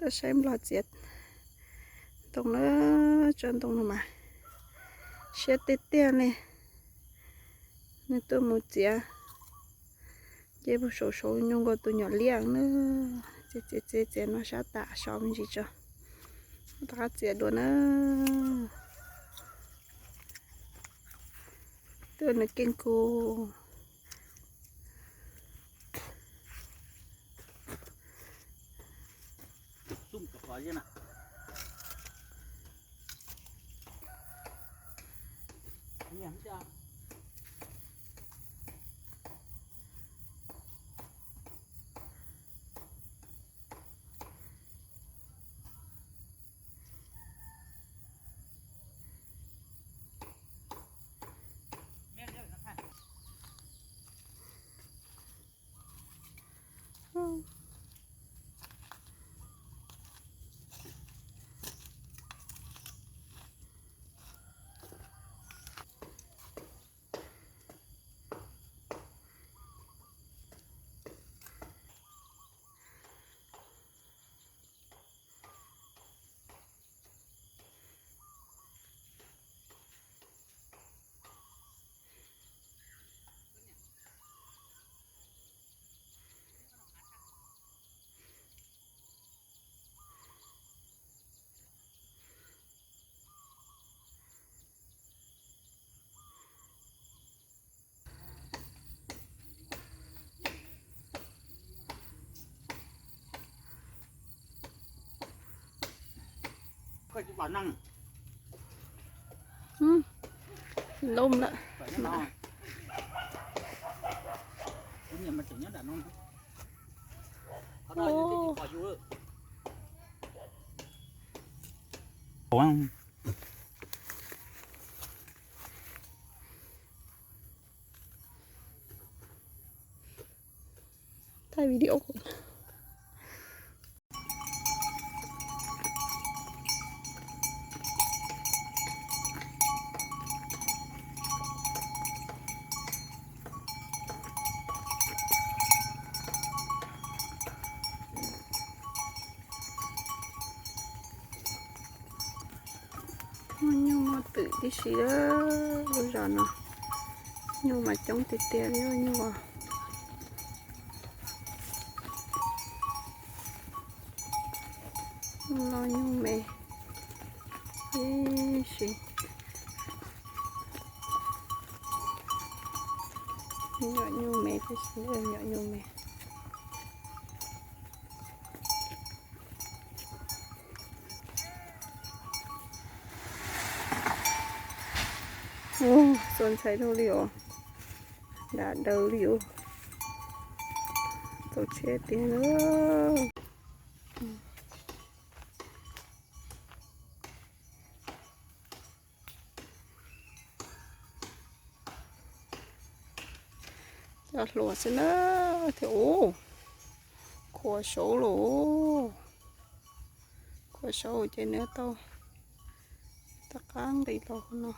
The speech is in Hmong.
Saib nplog txiav ntoo na, tsob ntoo no mas siab tiag tiag li. Nws tuaj mus txiav ces saum saud nyuj nkaus tus nyuam liaj na. Txiav txiav txiav txiav no sab tam so me ntsis tso, rov qab txiav dua na. Tuaj nws keej kug. Lom lawm. Thaij video. Muaj nyuj muaj twm tib si lawm lub zos no. Nyuj mas coob tiag tiag li nyuj. Nyuj loj nyuj me tib si. Nyuam nyuj me tib si, nyuam nyuj me. Ua, txaus ntshai dhau li os. Dam daws li os. Txaus tshaj tiag na. Cov hluas xwb na, thiab ub, khuav saud lawm. Khuav saud ces nws tau rov qab nqis los no.